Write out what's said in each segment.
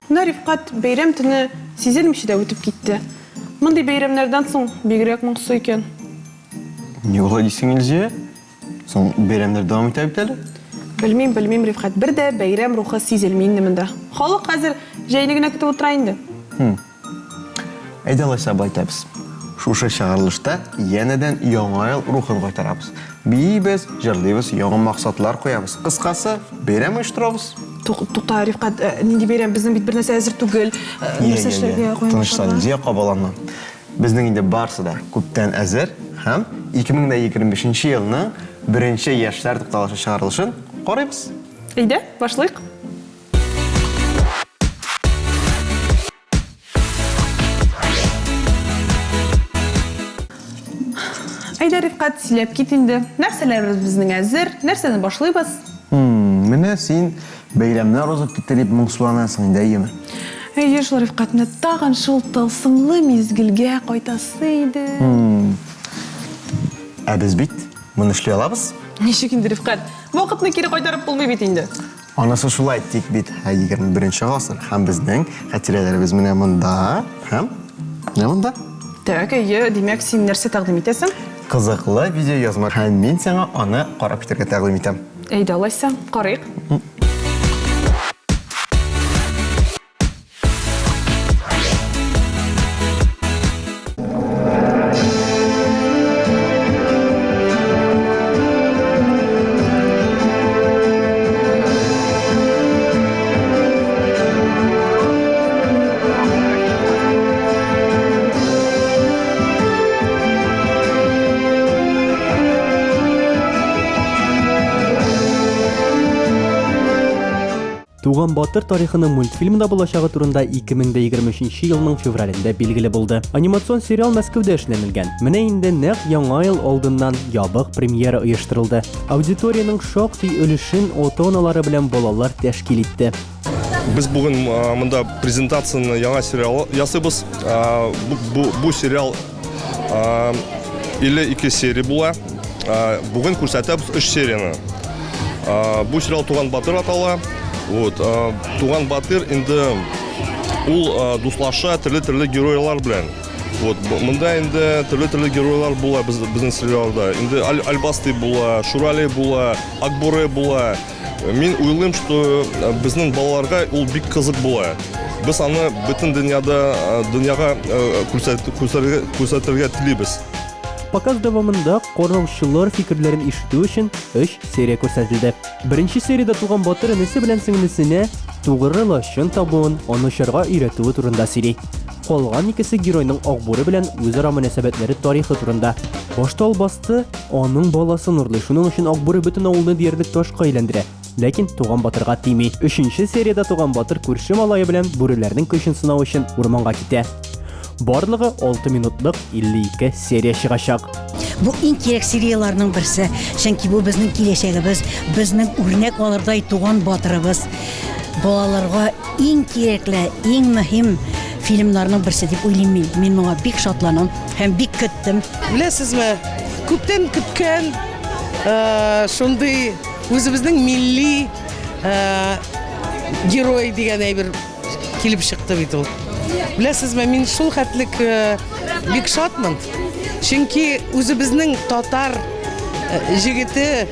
Менә, Рифкать, бәйрәм төне сизелмичә дә үтеп китте. Мондый бәйрәмнәрдән соң бигрәк моңсу икән. Ни алай дисең, Илзия? Соң бәйрәмнәр дәвам итә бит әле. Белмим, белмим, Рифкать, бер дә бәйрәм рухы сизелми инде монда. Халык хәзер җәйне генә көтеп утыра инде. Әйдә алайса болай итәбез. Шушы чыгарылышта янәдән Яңа ел рухын кайтарабыз. Биибез, җырлыйбыз, яңа максатлар куябыз. Кыскасы, бәйрәм оештырабыз. Тукта, Рифкать, нинди бәйрәм? Безнең бит бернәрсә әзер түгел. Нәрсә эшләргә, каян Тынычлан, башларга? Илзия, кабаланма. Безнең инде барсы да күптән әзер һәм 2025 елның беренче Яшьләр тукталышы чыгарылышын карыйбыз. Әйдә, башлыйк. Әйдә, Рифкать, сөйләп кит инде. Нәрсәләребез безнең әзер? Нәрсәдән башлыйбыз? Менә син бәйрәмнәр узып китте дип моңсуланасың инде, әйеме? Әйе шул, Рифкать, менә тагын шул тылсымлы мизгелгә кайтасы иде. Ә без бит моны эшли алабыз. Ничек инде, Рифкать? Вакытны кире кайтарып булмый бит инде. Анысы шулай, тик бит 21 гасыр һәм безнең хатирәләребез менә монда һәм менә монда. Так, әйе, димәк, син нәрсә тәкъдим итәсең? Кызыклы видеоязма һәм мин сиңа аны карап китәргә тәкъдим итәм. Әйдә, алайса, карыйк. Туган батыр тарихының мультфильмда булачагы турында 2023 елның февралендә билгеле булды. Анимацион сериал Мәскәүдә эшләнелгән. Менә инде нәкъ Яңа ел алдыннан ябык премьера оештырылды. Аудиториянең шактый өлешен ата-аналары белән балалар тәшкил итте. Без бүген монда презентацияне яңа сериал ясыйбыз. Бу, бу сериал 52 серия була. Бүген күрсәтәбез 3 серияне. Бу сериал Туган батыр атала. Вот, Туган батыр инде ул дуслаша төрле-төрле геройлар белән. Вот, монда инде төрле-төрле геройлар була безнең сериалда. Инде Альбасты була, Шурали була, Акбуре була. Мин уйлыйм, что безнең балаларга ул бик кызык була. Без аны бөтен дөньяда дөньяга күрсәтергә телибез. Показ дәвамында караучылар фикерләрен ишетү өчен өч серия күрсәтелде. Беренче сериядә туган батыр энесе белән сеңлесенә тугры лачын табуын, аны очарга өйрәтүе турында сөйли. Калган икесе геройның Акбүре белән үзара мөнәсәбәтләре тарихы турында. Башта албасты аның баласын урлый, шуның өчен Акбүре бөтен авылны диярлек ташка әйләндерә. Ләкин Туган батырга тими. Өченче сериядә Туган батыр күрше малае белән бүреләрнең көчен сынау өчен урманга китә. Барлыгы 6 минутлык 52 серия чыгачак. Бу иң кирәк серияләрнең берсе, чөнки бу безнең киләчәгебез, безнең үрнәк алырдай туган батырыбыз. Балаларга иң кирәкле, иң мөһим фильмнарның берсе дип уйлыйм мин. Мин моңа бик шатланам һәм бик көттем. Беләсезме, күптән көткән шундый үзебезнең милли герой дигән әйбер килеп чыкты бит ул. Беләсезме, мин шул хәтлек бик шатмын. Чөнки үзебезнең татар җегете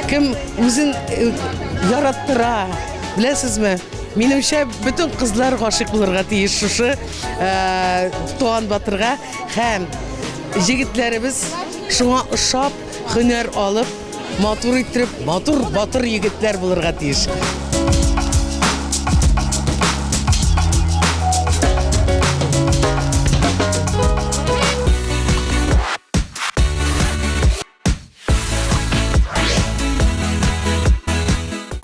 кем үзен яраттыра, беләсезме? Минемчә, бөтен кызлар гашыйк булырга тиеш шушы Туган батырга һәм җегетләребез шуңа ошап, һөнәр алып, Матур иттереп, матур, батыр егетләр булырга тиеш.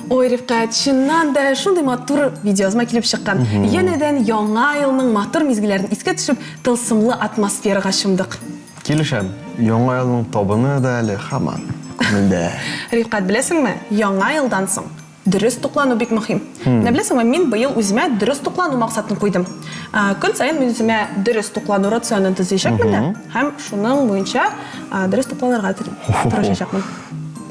Ой, Рифкать, чыннан да шундый матур видеоязма килеп чыккан. Янәдән яңа елның матур мизгелләрен искә төшеп, тылсымлы атмосферага чумдык. Килешәм. Яңа елның табыны да әле һаман күңелдә. Рифкать, беләсеңме, Яңа елдан соң дөрес туклану бик мөһим. Менә беләсеңме, мин быел үземә дөрес туклану максатын куйдым. Көн саен мин үземә дөрес туклану рационын төзиячәкмен дә һәм шуның буенча дөрес тукланырга тырышачакмын.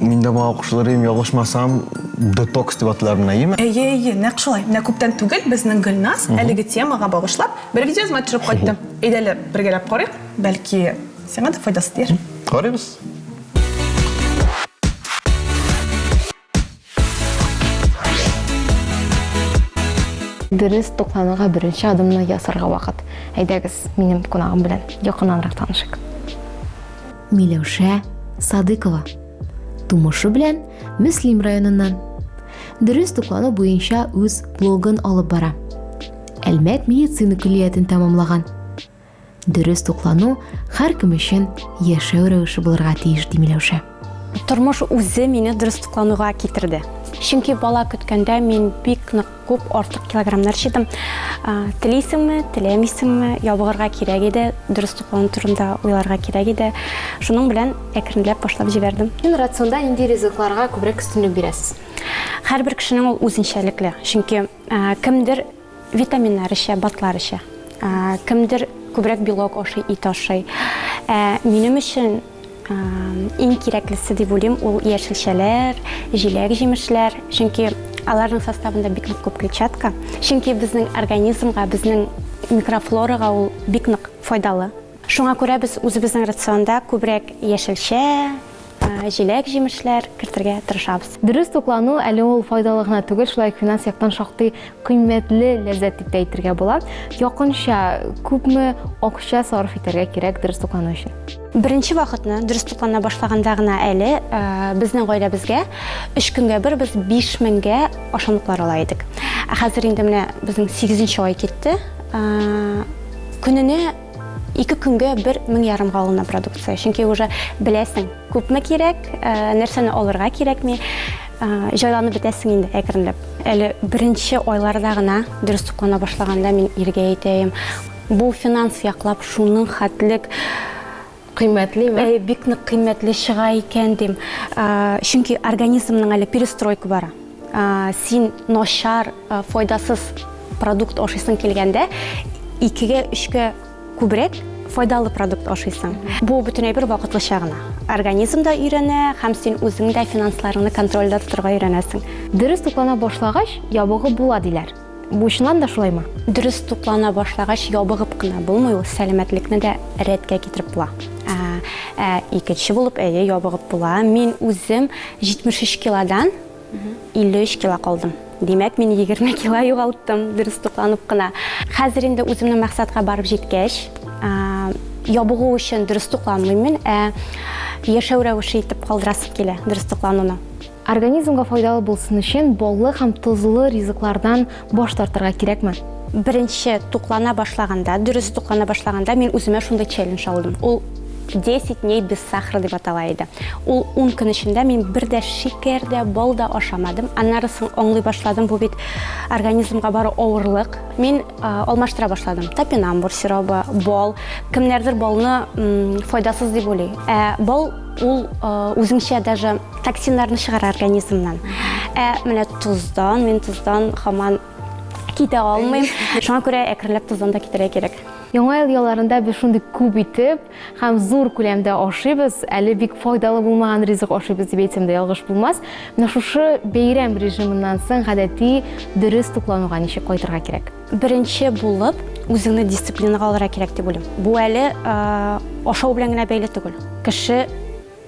Мин дә моңа кушылыр идем, ялгышмасам, Детокс дип аталар менә, әйеме? Әйе, әйе, нәкъ шулай. Менә күптән түгел безнең Гөлназ әлеге темага багышлап бер видеоязма төшереп кайтты. Әйдә әле бергәләп карыйк, бәлки сиңа да файдасы тияр. Карыйбыз. Дөрес туклануга беренче адымны ясарга вакыт. Әйдәгез, минем кунагым белән якыннанрак танышыйк. Миләүшә Садыкова. Тумышы белән Мөслим районыннан. Дөрес туклану буенча үз блогын алып бара. Әлмәт медицина көллиятен тәмамлаган. Дөрес туклану һәркем өчен яшәү рәвеше булырга тиеш, ди Миләүшә. Тормыш үзе мине дөрес туклануга китерде. Чөнки бала көткәндә мин бик нык күп артык килограммнар җыйдым. Телисеңме, теләмисеңме, ябыгырга кирәк иде, дөрес туклану турында уйларга кирәк иде. Шуның белән әкренләп башлап җибәрдем. Син рационда нинди ризыкларга күбрәк өстенлек бирәсез? Һәрбер кешенең ул үзенчәлекле. Чөнки кемдер Витаминнар эчә, БАДлар эчә. Кемдер күбрәк белок ашый, ит ашый. Ә минем өчен иң кирәклесе дип уйлыйм, ул яшелчәләр, җиләк-җимешләр, чөнки аларның составында бик нык күп клетчатка. Чөнки безнең организмга, безнең микрофлорага ул бик нык файдалы. Шуңа күрә без үзебезнең рационда күбрәк яшелчә, җиләк-җимешләр кертергә тырышабыз. Дөрес туклану әле ул файдалы гына түгел, шулай ук финанс яктан шактый кыйммәтле ләззәт дип тә әйтергә була. Якынча күпме акча сарыф итәргә кирәк дөрес туклану өчен? Беренче вакытны, дөрес туклана башлаганда гына әле безнең гаиләбезгә өч көнгә бер без 5 меңгә ашамлыклар ала идек. Ә хәзер инде менә безнең сигезенче ай китте. Көненә Ике көнгә бер мең ярымга алына продукция. Чөнки уже беләсең, күпме кирәк, э, нәрсәне алырга кирәкми. Э, җайланып бетәсең инде әкренләп. Әле беренче айларда гына дөрес туклана башлаганда мин иргә әйтәем, бу финанс яклап шуның хәтлек кыйммәтлеме? Әй, бик нык кыйммәтле чыга икән дим. Э, чөнки организмның әле перестройка бара. Син начар, файдасыз продукт ашыйсың килгәндә, икегә, өчкә күбрәк файдалы продукт ашыйсың. Бу бөтен әйбер вакытлыча гына. Организм да өйрәнә һәм син үзең дә финансларыңны контрольдә тотырга өйрәнәсең. Дөрес туклана башлагач, ябыгып була, диләр. Бу чыннан да шулаймы? Дөрес туклана башлагач, ябыгып кына булмый ул, сәламәтлекне дә рәткә китереп була. Ә икенче булып, әйе, ябыгып була. Мин үзем 73 килодан 53 кило калдым. Димәк, мин 20 кило югалттым, дөрес тукланып кына. Хәзер инде үземнең максатка барып җиткәч, ябыгу өчен дөрес тукланмыйм мин, ә яшәү рәвеше итеп калдырасым килә дөрес туклануны. Организмга файдалы булсын өчен баллы һәм тозлы ризыклардан баш тартырга кирәкме? Беренче туклана башлаганда, дөрес туклана башлаганда мин үземә шундый челлендж алдым. Ул 10 дней без сахара дип атала иде. Ул 10 көн эчендә мин бер дә шикәр дә, бал да ашамадым. Аннары соң аңлый башладым, бу бит организмга бары авырлык. Мин алмаштыра башладым. Топинамбур сиробы, бал. Кемнәрдер балны файдасыз дип уйлый. Ә бал ул үзеңчә даже токсиннарны чыгара организмнан. Ә менә тоздан, мин тоздан һаман китә алмыйм. Шуңа күрә әкренләп тоздан да китәргә кирәк. Яңа ел ялларында без шундый күп итеп һәм зур күләмдә ашыйбыз, әле бик файдалы булмаган ризык ашыйбыз дип әйтсәм дә ялгыш булмас. Менә шушы бәйрәм режимыннан соң гадәти дөрес туклануга ничек кайтырга кирәк? Беренче булып, үзеңне дисциплинага алырга кирәк дип уйлыйм. Бу әле ашау белән генә бәйле түгел. Кеше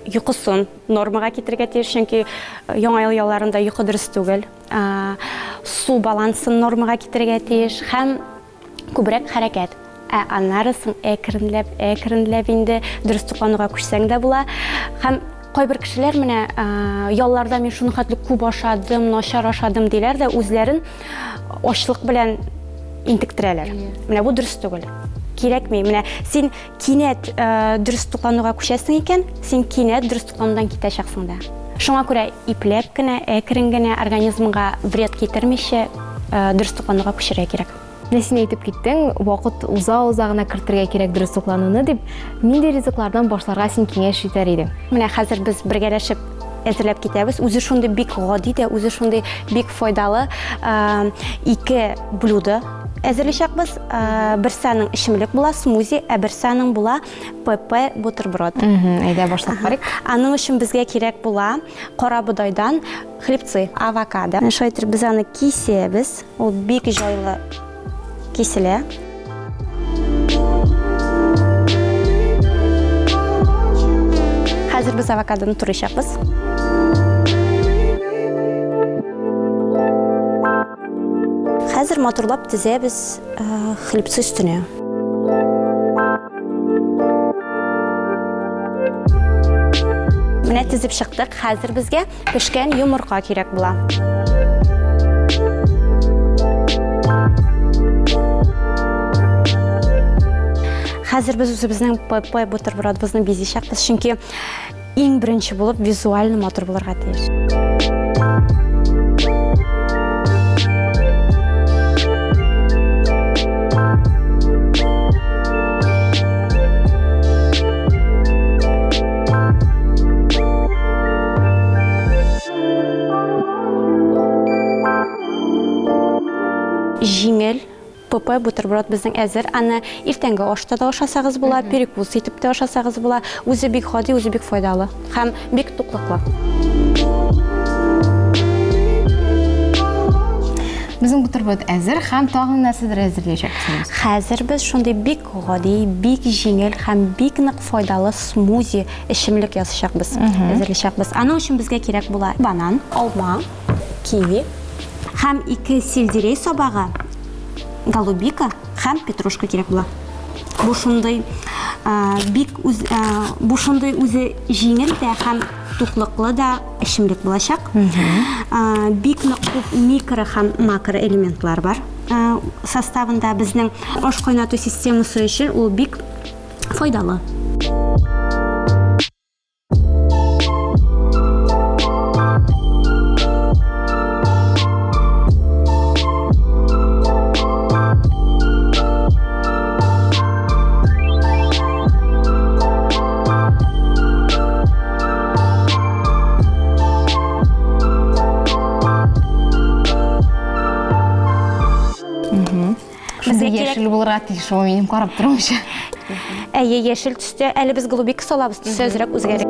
йокысын нормага китерергә тиеш, чөнки Яңа ел ялларында йокы дөрес түгел. Су балансын нормага китерергә тиеш һәм күбрәк хәрәкәт. Ә аннары соң әкренләп, әкренләп инде дөрес туклануга күчсәң дә була. Һәм кайбер кешеләр менә ялларда мин шуның хәтле күп ашадым, начар ашадым диләр дә үзләрен ачлык белән интектерәләр. Менә бу дөрес түгел. Кирәкми. Менә син кинәт дөрес туклануга күчәсең икән, син кинәт дөрес тукланудан китәчәксең дә. Шуңа күрә ипләп кенә, әкрен генә организмга вред китермичә дөрес туклануга күчәргә кирәк. Менә син әйтеп киттең, вакыт уза-уза гына кертергә кирәк дөрес туклануны дип. Нинди ризыклардан башларга син киңәш итәр идең? Менә хәзер без бергәләшеп әзерләп китәбез. Үзе шундый бик гади дә, үзе шундый бик файдалы ике блюдо. әзерләячәкбез. Берсе аның эчемлек була, смузи, ә берсе аның була ПП бутерброд. Әйдә башлап карыйк. Аның өчен безгә кирәк була кара бодайдан хлебцы, авокадо. Шулай итеп без аны кисәбез. Ул бик җайлы киселә. Хәзер без авокадоны турыйчакбыз. Хәзер матурлап тезәбез хлебцы өстенә. Менә тезеп чыктык. Хәзер безгә пешкән йомырка кирәк була. Хәзер без үзебезнең ПП бутербродыбызны бизичәкбез, чөнки Иң беренче булып визуально матур булырга тиеш. Җиңел ПП бутерброд безнең әзер. Аны иртәнге ашта да ашасагыз була, перекус итеп тә ашасагыз була. Үзе бик гади, үзе бик файдалы һәм бик туклыклы. Безнең бутерброд әзер һәм тагын нәрсәдер әзерләячәкбез. Хәзер без шундый бик гади, бик җиңел һәм бик нык файдалы смузи эчемлек ясачакбыз, әзерләячәкбез. Аның өчен безгә кирәк була банан, алма, киви һәм ике сельдерей сабагы, голубика һәм петрушка кирәк була. Бу шундый бик үз бу шундый үзе җиңел дә һәм туклыклы да эчемлек булачак. Бик нык күп микро һәм макроэлементлар бар составында безнең аш кайнату системасы өчен ул бик файдалы. Шундый яшел булырга тиеш ул минем карап торуымча. Әйе, яшел төстә. Әле без голубика салабыз, төсе әзрәк үзгәрә.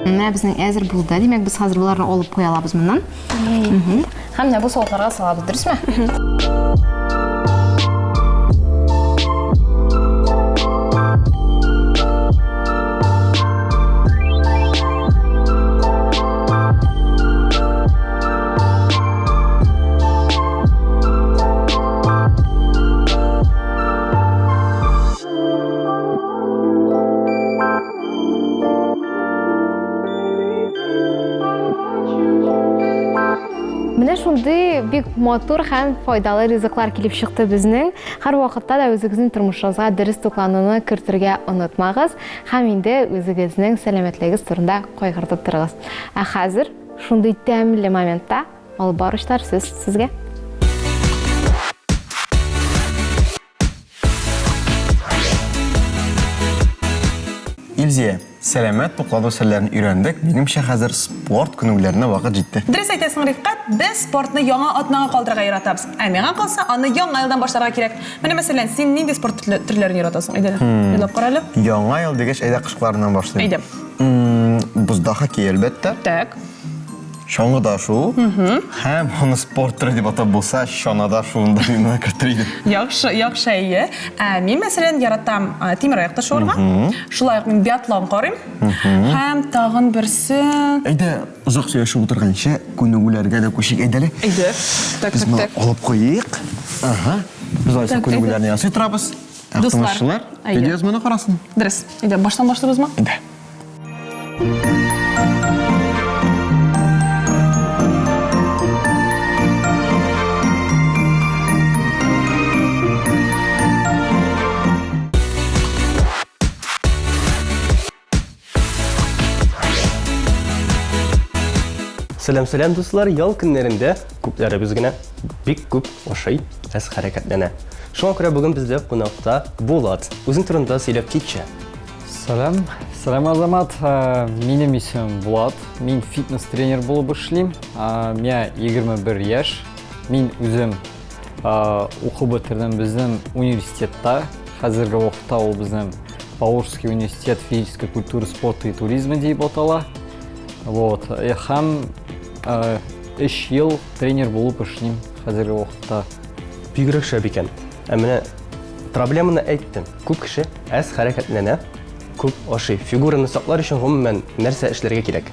Менә безнең әзер булды. Димәк, без хәзер боларны алып куя алабыз моннан. Һәм менә бу савытларга салабыз, дөресме? Менә шундый бик матур һәм файдалы ризыклар килеп чыкты безнең. Һәр вакытта да үзегезнең тормышыгызга дөрес туклануны кертергә онытмагыз һәм инде үзегезнең сәламәтлегегез турында кайгыртып торыгыз. Ә хәзер шундый тәмле моментта алып баручылар сүз сезгә. Илзия, сәламәт туклану серләрен өйрәндек. Минемчә, хәзер спорт күнегүләренә вакыт җитте. Дөрес әйтәсең, Рифкать, без спортны яңа атнага калдырырга яратабыз. Ә миңа калса, аны яңа елдан башларга кирәк. Менә мәсәлән, син нинди спорт төрләрен яратасың? Әйдә, уйлап кара әле. Яңа ел дигәч, әйдә кышкыларыннан башлыйм. Әйдә. Бозда хоккей, әлбәттә. Так. Чаңгыда шуу һәм аны спорт төре дип атап булса, чанада шууны да мин моны кертер идем. Яхшы, яхшы, әйе. Ә мин, мәсәлән, яратам тимераякта шуырга. Шулай ук мин биатлон карыйм. Һәм тагын берсе... Әйдә, озак сөйләшеп утырганчы, күнегүләргә дә күчик, әйдә әле. Әйдә. Так, Без так, моны так. алып куйыйк. Ага. Без алайса күнегүләрне ясый торабыз. Ә Дуслар, тамашачылар әйе. видеоязманы карасын. Дөрес. Әйдә, баштан башлыйбызмы? Әйдә. Сәлам, сәлам, дуслар! Ял көннәрендә күпләребез генә бик күп ашый, әз хәрәкәтләнә. Шуңа күрә бүген бездә кунакта Булат. Үзең турында сөйләп китче. Сәлам, сәлам Азамат. Э, минем исемем Булат. Мин фитнес-тренер булып эшлим. Э, миңа 21 яшь. Мин үзем э, укып бетердем безнең университетта. Хәзерге вакытта ул безнең Поволжский университет физической культуры, спорта и туризма дип атала. Вот. Һәм өч ел тренер булып эшлим хәзерге вакытта. Бигрәк шәп икән. Ә менә проблеманы әйттем. Күп кеше әз хәрәкәтләнә, күп ашый. Фигураны саклар өчен гомумән нәрсә эшләргә кирәк?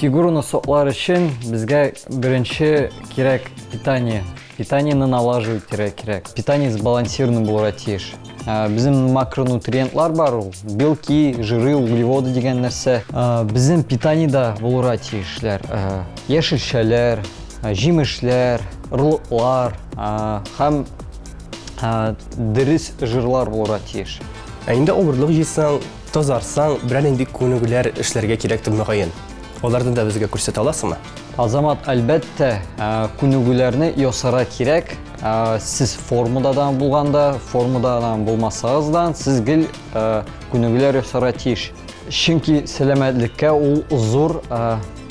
Фигураны саклар өчен безгә беренче кирәк питание. Питаниены налаживать кирәк. Питание сбалансированный булырга тиеш. Безнең макронутриентлар бар ул. Белки, жиры, углеводы дигән нәрсә. Безнең питаниедә булырга тиешләр. Яшелчәләр, җимешләр, орлыклар һәм дөрес жирлар булырга тиеш. Ә инде авырлык җыйсаң, тазарсаң, берәр нинди күнегүләр эшләргә кирәктер мөгаен. Аларны да безгә күрсәтә аласыңмы? Азамат, әлбәттә, күнегүләрне ясарга кирәк. Сез формада да булганда, формада да булмасагыз да, сез гел күнегүләр ясарга тиеш. Чөнки сәламәтлеккә ул зур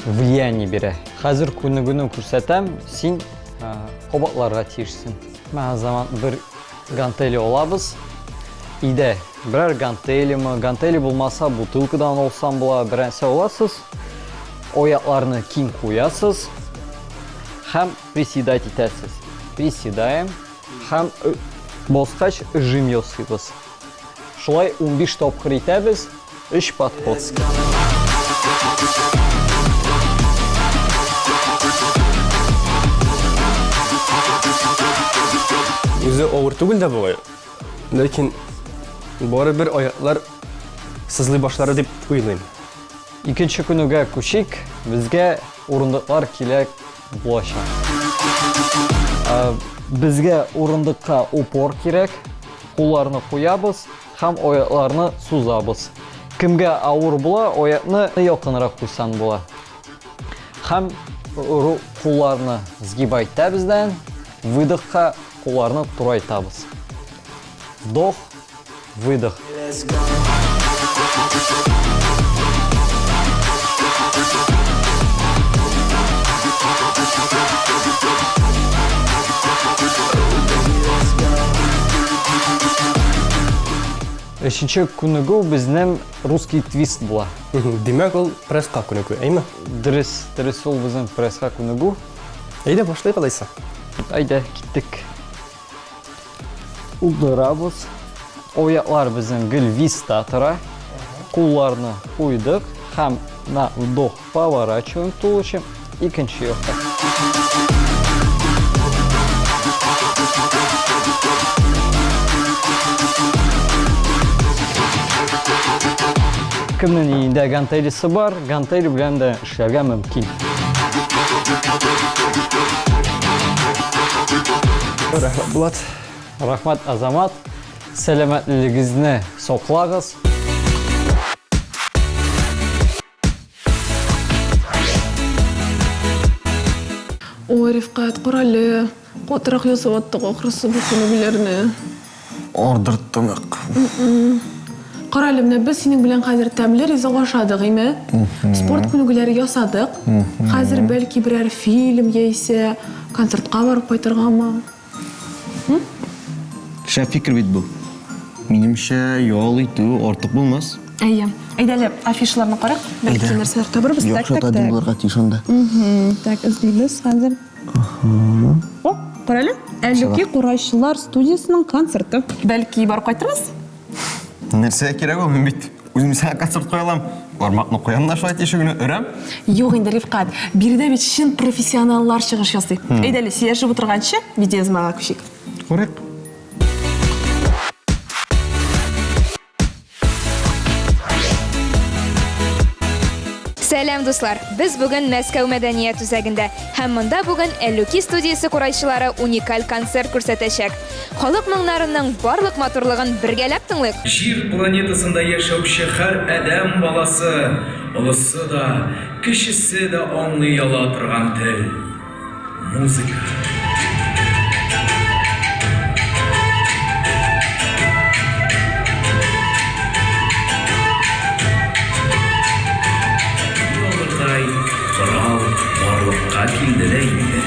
влияние бирә. Хәзер күнегүне күрсәтәм, син кабатларга тиешсең. Менә Азамат, бер гантели алабыз. Өйдә берәр гантелиме, гантели булмаса, бутылкадан алсам була, берәрсе аласыз. Аякларны киң куясыз һәм приседать итәсез. Приседаем һәм баскач жим ясыйбыз. Шулай 15 тапкыр итәбез, 3 подход. Үзе авыр түгел дә бугай. Ләкин барыбер аяклар сызлый башлары дип уйлыйм. Икенче күнегүгә күчик. Безгә урындыклар кирәк булачак. Безгә урындыкка упор кирәк. Кулларны куябыз һәм аякларны сузабыз. Кемгә авыр була, аякны якынрак куйсаң була. Һәм кулларны сгибать итәбез дә, выдохка кулларны турайтабыз. Вдох, выдох. Өченче күнегү безнең русский твист була. Димәк, ул пресска күнегү, әйме? Дөрес, дөрес ул безнең пресска күнегү. Әйдә, башлыйк алайса. Әйдә, киттек. Утырабыз. Аяклар безнең гел виста тора. Кулларны куйдык һәм на вдох поворачиваем тулычем икенче якка. Кемнең өендә гантелисы бар, гантель белән дә эшләргә мөмкин. Рәхмәт, Булат. Рәхмәт, Азамат. Сәламәтлегегезне саклагыз. Ой, Рифкать, карале, катырак ясап аттык ахрысы бу күнегүләрне. Ардырттың ук. Карале, менә без синең белән хәзер тәмле ризык ашадык, име? Спорт күнегүләре ясадык. Хәзер бәлки берәр фильм яисә концертка барып кайтыргамы? Шәп фикер бит бу. Минемчә, ял итү артык булмас. Әйе. Әйдә әле афишаларны карыйк. Бәлки нәрсәләр табырбыз. Так, Яхшы так, тадин так. булырга тиеш анда. Так, эзлибез хәзер. О, кара әле. Әллүки курайчылар студиясенең концерты. Бәлки барып кайтырбыз? Нәрсәгә кирәк ул? Мин бит үзем сиңа концерт куя алам. Бармакны куям да шулай тишегенә өрәм. Юк инде, Рифкать, биредә бит чын профессионаллар чыгыш ясый. Әйдә әле, сөйләшеп утырганчы, видеоязмага күчик. Күрик. Сәлам, дуслар! Без бүген Мәскәү мәдәният үзәгендә һәм монда бүген Әллүки студиясе курайчылары уникаль концерт күрсәтәчәк. Халык моңнарының барлык матурлыгын бергәләп тыңлыйк! Җир планетасында яшәүче һәр адәм баласы, олысы да, кечесе дә аңлый ала торган тел. Музыка. Алырдай корал барлыкка килде дә инде.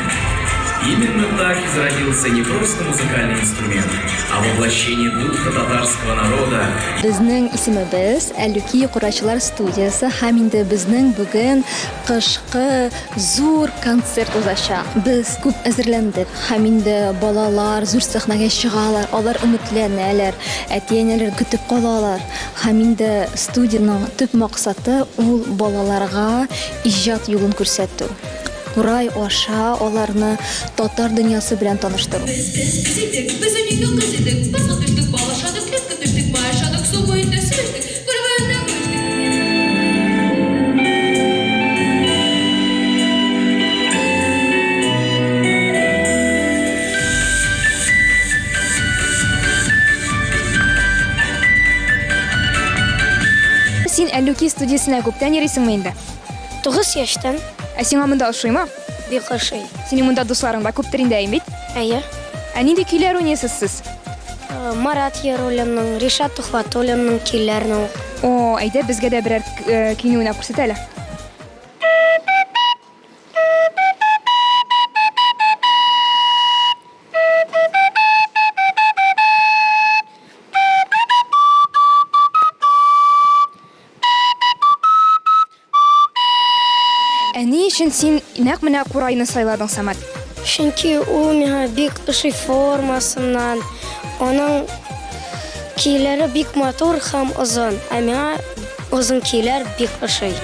Именно так и зародился не просто музыкальный инструмент, а воплощение духа татарского народа. Безнең исемебез Әллүки курайчылар студиясе һәм инде безнең бүген кышкы Зур концерт узачак. Без күп әзерләндек һәм инде балалар зур сәхнәгә чыгалар, алар өметләнәләр, әти-әниләр көтеп калалар. Һәм инде студиянең төп максаты ул балаларга иҗат юлын күрсәтү. Курай аша аларны татар дөньясы белән таныштыру. Без, без, без идек, без унике кыз идек, Бозга төштек, бал ашадык, Лепкә төштек, май ашадык, Су буенда сөйләштек, Күл буенда көлештек. Син Әллүки студиясенә күптән йөрисеңме инде? 9 яшьтән. Ә сиңа монда ошыймы? Бик ошый. Синең монда дусларың да күптер инде, әйе бит? Әйе. Ә нинди көйләр уйныйсыз сез? Марат Яруллинның, Ришат Тухватуллинның көйләрен укый. О, әйдә, безгә дә берәр көйне уйнап күрсәт әле. Ә ни өчен син нәкъ менә курайны сайладың, Самат? Чөнки ул миңа бик ошый формасыннан, аның көйләре бик матур һәм озын, ә миңа озын көйләр бик ошый.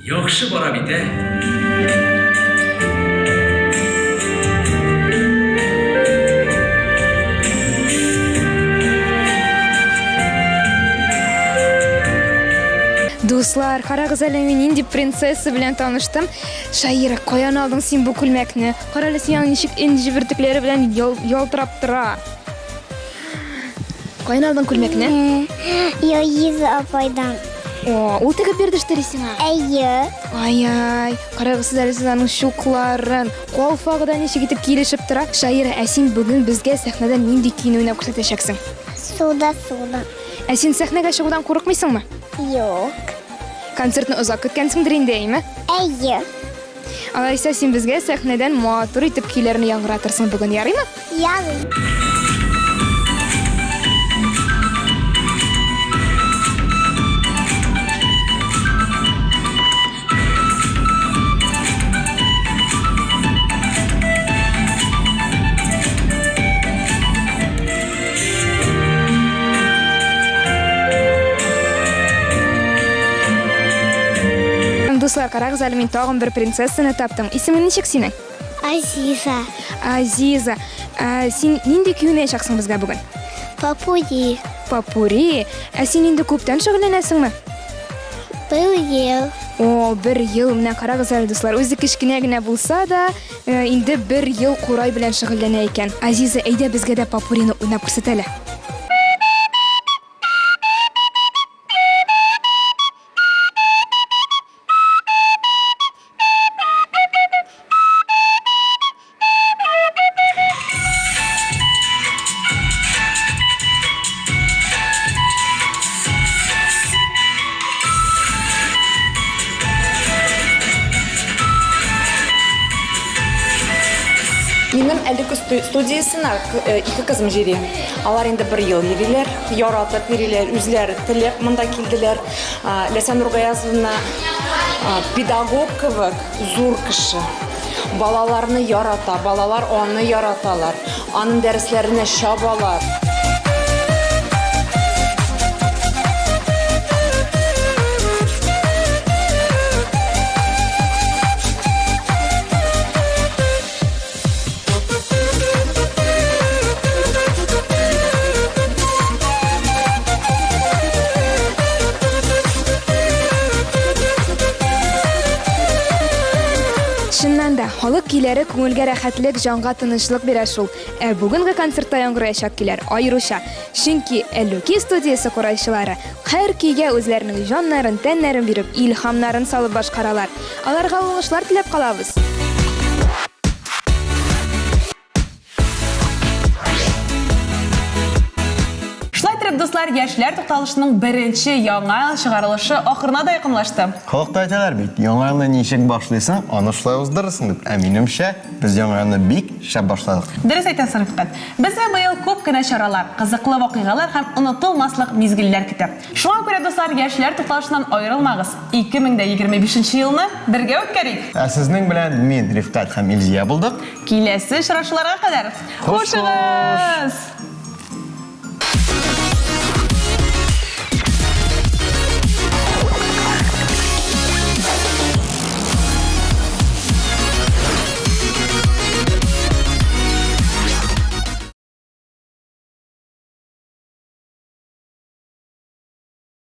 Яхшы бара бит, ә? Дуслар, карагыз әле мин нинди принцесса белән таныштым. Шаира, каян алдың син бу күлмәкне? Карале, син аның ничек энҗе бөртекләре белән ялтырап тора. Каян алдың күлмәкне? Яиза апайдан. О, ул тегеп бирде что ли сиңа? Әйе. Ай-ай, карагыз сез әле сез аның чукларын, калфагы да ничек итеп килешеп тора. Шаира, ә син бүген безгә сәхнәдә нинди көйне уйнап күрсәтәчәксең? Суда, суда. Ә син сәхнәгә чыгудан курыкмыйсыңмы? Юк. Концертны озак көткәнсеңдер инде, әйеме? Әйе. Алайса син безгә сәхнәдән матур итеп көйләрне яңгыратырсың бүген, ярыймы? Ярый. Дуслар, карагыз әле, мин тагын бер принцессаны таптым. Исемең ничек синең? Азиза. Азиза. Ә, син нинди көй уйнаячаксың безгә бүген? Попури. Попури. Ә син инде күптән шөгыльләнәсеңме? Бер ел. О, бер ел. Менә карагыз әле, дуслар, үзе кечкенә генә булса да, Э, инде бер ел курай белән шөгыльләнә икән. Азиза, әйдә безгә дә попурины уйнап күрсәт әле. Минем әлеге студиясенә ике кызым йөри. Алар инде бер ел йөриләр, яратып йөриләр, үзләре теләп монда килделәр. Ләйсән Нургаязовна педагог кебек зур кеше. Балаларны ярата, балалар аны яраталар. Аның дәресләренә чабалар. Чыннан да, халык көйләре күңелгә рәхәтлек, җанга тынычлык бирә шул. Ә бүгенге концертта яңгыраячак көйләр аеруча. Чөнки Әллүки студиясе курайчылары һәр көйгә үзләренең җаннарын, тәннәрен биреп, илһамнарын салып башкаралар. Аларга уңышлар теләп калабыз! Шулай итеп, дуслар, яшьләр тукталышының беренче яңа ел чыгарылышы ахырына да якынлашты. Халыкта әйтәләр бит, яңа елны ничек башлыйсың, аны шулай уздырырсың дип. Ә минемчә, без яңа елны бик шәп башладык. Дөрес әйтәсең, Рифкать. Безне быел күп кенә чаралар, кызыклы вакыйгалар һәм онытылмаслык мизгелләр көтә. Шуңа күрә, дуслар, яшьләр тукталышыннан аерылмагыз. 2025 нче елны бергә үткәрик! Ә сезнең белән мин, Рифкать һәм Илзия булдык. Киләсе очрашуларга кадәр! Хушыгыз! Хушыгыз!